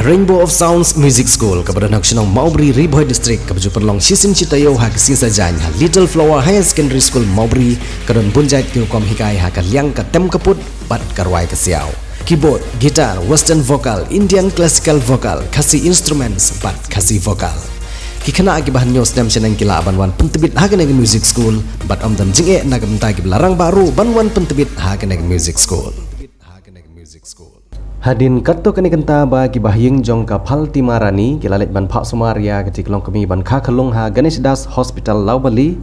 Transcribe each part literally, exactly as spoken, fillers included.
Rainbow of Sounds Music School kaba don ha ka shnong Mawbri, Ri Bhoi District, kaba ju pynlong shisien shi taïew ha ka sngi Saitjaiñ ha Little Flower Higher Secondary School Mawbri, ka don bun jait ki rukom hikai ha ka liang ka tem ka put bad ka rwai ka siaw, keyboard, guitar, western vocal, Indian classical vocal, Khasi instruments bad Khasi vocal. Ki khynnah kiba hynñiew snem shaneng ki lah ban wan pyntbit ha kane ka music school bad ym don jingeh na ka bynta kiba la rangbah ruh ban wan pyntbit ha kane ka music school. Hadien katto katne kynta ba ki bahaïing jong ka Phaltima Rani ki la leit ban phah sumar ïa katei ka longkmie ban kha khyllung ha Ganesh Das Hospital Laubali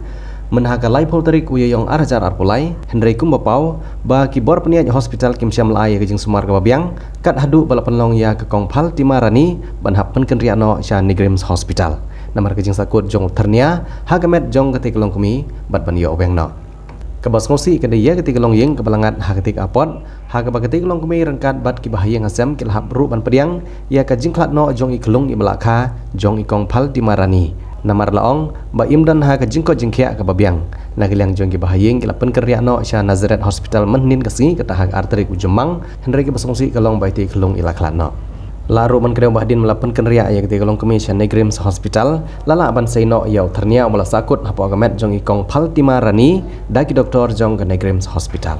mynha ka laiphew tarik u Ïaiong ar hajar arphew lai, hynrei kumba paw ba ki bor pynïaid hospital kim shym la ai ïa ka jingsumar kaba biang kat haduh ba la pynlong ïa ka Kong Phaltima Rani ban hap pynkynriah noh sha NEIGRIHMS Hospital namar ka jingsahkut jong u Thernia ha ka met jong katei ka longkmie bad ban ïoh weng noh. Kaba sngewsih ka dei ïa katei ka longïing kaba la ngat ha katei ka apot, ha kaba katei ka longkmie ryngkat bad ki bahaïing hasem ki la hap ruh ban pdiang ïa ka jingkhlad noh jong i khyllung iba la kha jong i Kong Phaltima Rani namar la ong ba im don ha ka jingkoit jingkhiah kaba biang. Na ka liang jong ki bahaïing ki la pynkynriah noh sha Nazareth Hospital mynhynnin ka sngi, kata ha ka ar tarik u Jymmang, hynrei kaba sngewsih ka long ba itei i khyllung i la khlad noh. La ruh ban kdew ba hadien ba la pynkynriah ïa katei ka longkmie sha NEIGRIHMS Hospital, la lah ban sei noh ïa u Thernia uba la sahkut hapoh ka met jong i Kong Phaltima Rani da ki doktor jong ka NEIGRIHMS Hospital.